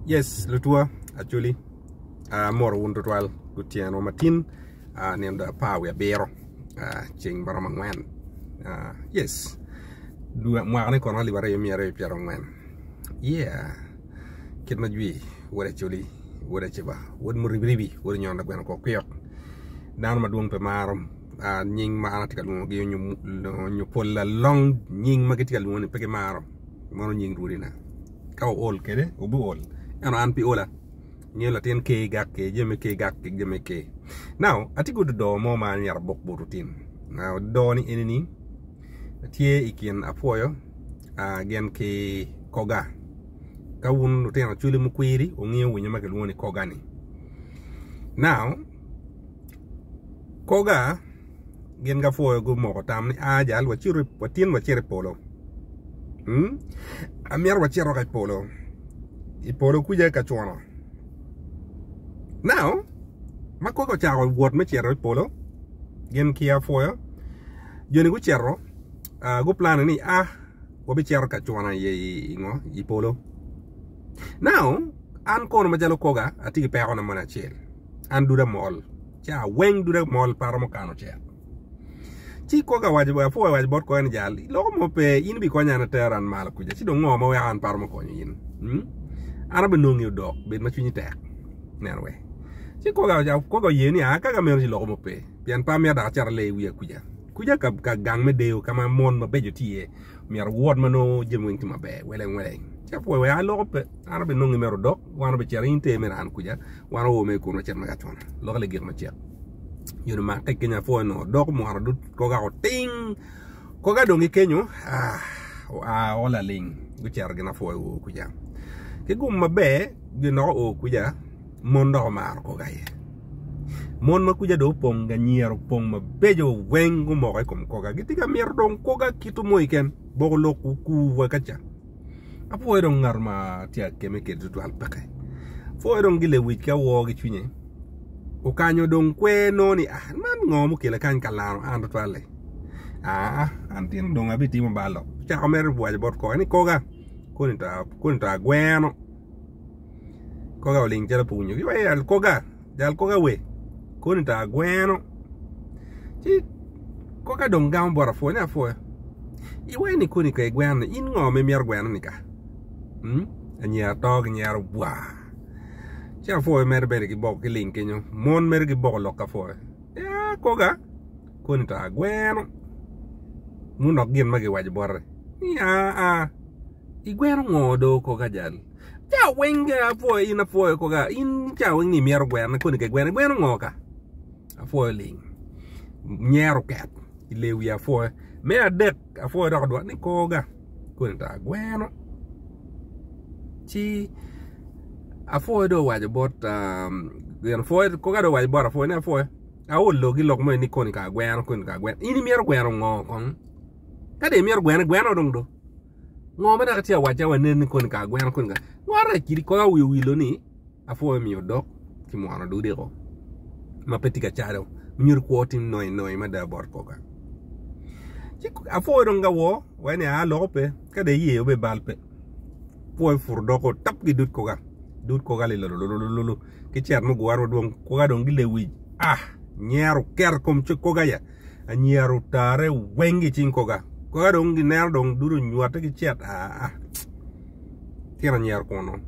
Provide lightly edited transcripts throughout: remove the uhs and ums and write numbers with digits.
Yes, lutwa, acholi, amoro wun tutwal gutyeno matin nino 17 ceng maromo angwen. Yes, mwaka ni kono 2024. Yeah, kit ma jwi wod acholi, wod aceba, wod muribiribi, wod onyono lagweno kor kwiyok. Dano madwong pe maro nying ma an atye ka lwongogi nyo pol lalong nying ma gitye ka lwongo ni pe gimaro. Meno nying rwodina. Ka wuol kwede, wubiol, ento an pe iola. Ingeyo latin ker gak ker, jami me ker gak ki jami me ker. Now, atye ki ododo mo ma myero abok bot otim. Now, ododo ni eni ni tye i kin apwoyo gin ki koga. Ka wun lutino acwali mukwiri, wungeyo winyo ma kilwongo ni koga ni. Now, koga gin gapwoyo gumoko tam ni a jal wacito watin wacito i polo hmm? Amito wacito ka i polo i polo kuca ka cwono now ma koka ocako wot me cito i polo gin ki apwoyo joni gucito uh, guplane ni a wabicito ka cwono i, i, ngo i polo now an kono macalo koga atye ki pekona moni acel an duda mol Ca weng duda mol pe aromo kano cet. Ci koga owaco apwoyo owaco bot koga ni jal loko mo pe in ibikonya an atera an malo kuca ci dong ngo ma weko an pe aromo konyo in hmm? An abinongi odok bed ma cwinyi tek neno we. Ci koga koga oye ni a kaga meno ci loko mo pe pien pe amito dok acit alee wiya kuca. Kuca ka, ka gang me deyo ka ma mon mabeco tye iye myero wuwot ma nongo jami weng tye maber weleng weleng. Ci apwoyo wek aloko pe an abinongi mere odok wan obicito in ter mere an kuca wan oo mere kun wacito me kacona lokke ligik macek. Nyo omakke kenyo apwoyo nongo odok omwono dud koga oting koga dong ki kenyo ah oa o laling gucito gin apwoyo oo kuca. Ki gum maber gin dok oo kuca mon dok omaro koga aye. Mon ma kuca dong opong ki anyira opong mabeco weng gumoko i kom koga gitye ka mito dong koga kito mo keken boko lok okur wa kaca. Apwoyo dong ngat ma tye akemme kwede tutwal peke. Apwoyo dong ki lewic ki awor ki cwinye okanyo dong kwer nongo ni ah man ngo mukela kany ka lano an tutwal-li aa an tin dong abitimo bal lok ocako mere waco bot koga ni koga koni to agweno Koga oling calo pe owinyo. Giwaco jal koga, jal koga we, koni to agweno. Ci koga dong gamo bot apwoyo ni apwoyo. Iwaco ni koni ka igweno ni in ngo ma imito gweno ni ka? Hmm? Anyira to ginyero bwa. Ci apwoyo mere bene giboko ki ling kenyo. Mon mere giboko lok ka apwoyo. Ya koga, koni to agweno. Mun dok gin ma giwaco bote. Ni aa, igweno ngo do koga jal? Ca weng apwoyo in apwoyo koga in ca weng ni imito gweno koni ka igweno igweno ngo ka apwoyo ling nyero ket i lewi apwoyo me adek apwoyo dok odwok ni koga koni to agweno ci apwoyo dong owaco bot gin apwoyo koga dong owaco bot apwoyo ni apwoyo aol dong ki lok moni ni koni ka agweno koni ka agweno in imito gweno ngo kong ka dong imito gweno igweno dong do. Ngo ma dok itye ka wacca wa nen ni koni ka agweno koni ka ngo rac kidi koyo wiyo wilo ni apwoyo miyo odok ki mwono dudiko ma pe tye ka calo nyuto kwo tye noi noi mada bot koka ci apwoyo dong ka wo wai ni aa loko pe ka dong iye obe bal pe pwoyo puro doko tap ki dud koka dud koka li lololololo ki cet mugure madwong koka dong gilewic ah nyero ker kom koka ya Anyira otare weng ki i cing koga. Koga dong gineno dong dudo onywate ki cet aa. Tyen anyira kunu.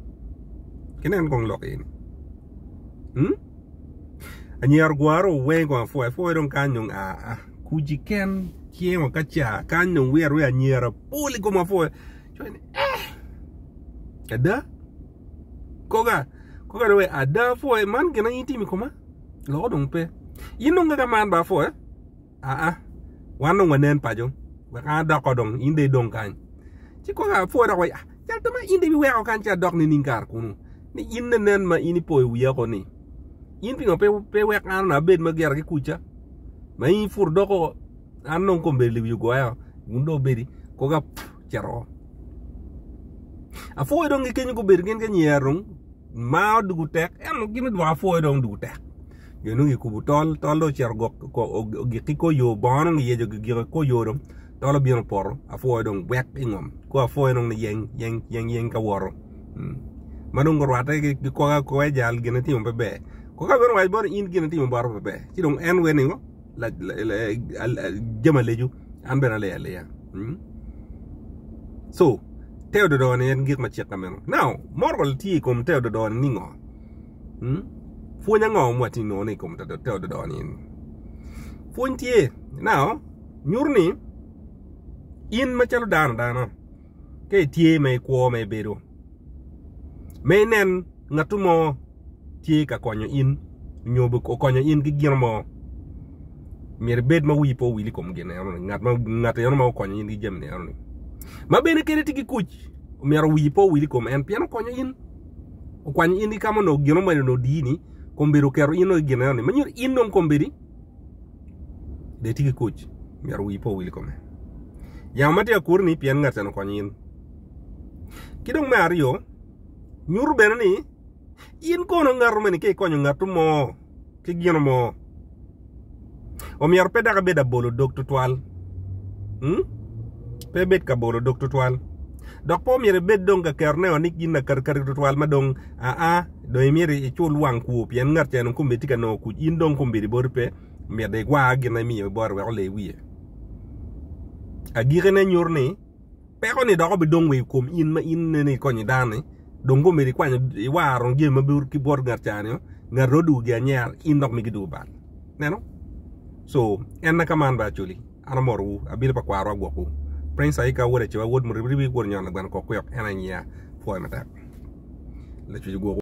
Kinen kong lok eni. Hmm? Anyira ogwaro weng kong apwoyo. Apwoyo dong kany dong aa. Kuci ken ceng ka ca kany dong wiro wi anyira pol i kom apwoyo. Cwiny ni eh. Ada? Koga. Koga dong ada apwoyo man gin aye itimo i koma? Loko dong pe. In dong kaka man ba apwoyo? Aa, wan dong wanen paco. Wek an adoko dong, in dong idong kany. Ci koka apwoyo dok waco, ah, cal to ma in dong ibiweko kany ci adok nining kare kunu? Ni in nen ma in ipoyo wiya oko ni, in pingo pe, pe wek an onongo abed ma gira ki kuca? Ma in ipuro doko, an dong kombeddi lewic ogoya, wun dong wubedi, koka pff, cito oko. Apwoyo dong gikenyo gubedo gin ki anyira dong, Ma odwogo tek, ento gin odwoko apwoyo dong odwogo tek. Jo nongo gikubo tol, tol dong ocito ogik ki kor yo, bongo dong giyeco gigiko ki kor yo dong, tol obino opoto, apwoyo dong gwek i ngom. Kor apwoyo dong ni yeng yeng yeng yeng ka woto. Ma dong gurwatte gikoke akoka jal gin itimo pe ber. Koka bene owaco bote in gin itimo bota pe ber. Ci dong en wee ningo? Jami aleco an bene aleyo aleya. So te ododo ni en gik ma cik ka meno. Now moral tye i kom te ododo ni ningo? Pwony ango ma watye nongo i kom te ododo ni? Pwony tye. Now nyuto ni in macalo dano adana ka itye ma ikwo ma ibedo ma inen ngat mo tye ka konyo in nyo okonyo in ki gin mo myero ibed ma wii pe owil i kom gin enoni ngat eno ma okonyo in ki jami enoni ma bene kadi tye ki kuc myero wii pe owil i kom en pien okonyo in okwanyo in ki ka ma onongo gin mo onongo odii-ni kombeddi oketo in dong i gin enoni ma nyuto in dong kombeddi dong itye ki kuc myero wii pe owil i kome yamo ma tye ka kuri-ni pien ngat eni okonyo in ki dong me aryo nyuto bene ni in kono ngato moni ka ikonyo ngato mo ki gino mo omyero pe dok ibed abolo dog tutwal pe ibed ka bolo dog tutwal dok pe omyero ibed dong ka ketone ni in lakatikati tutwal ma dong aa dong imyero icul wang kwo pien ngat ca dong kombeddi tye ka nongo kuc in dong kombeddi boti pe myero dong igwar gin ma imiyo bote wek ole wiye agikine nyuto ni Peko-ni dok obidong wa i kom in ma in ineno ikonyo dano-ni, dong kombeddi ikwanyo iwaro jami ma bedo ki bot ngat ca-ni, ngat dong odwogo gi anyera, in dok migi dwogo bal. Ineno? So, en na ka man ba Acholi, an amorowu, abilo pa kwarwa agwokwu. Prince Aika wod Aceba wod Muribiribi wod Onyono Lagweno Kok Kwiyok en aye nyiya, pwoyo matek. Lacwec ogwokwu.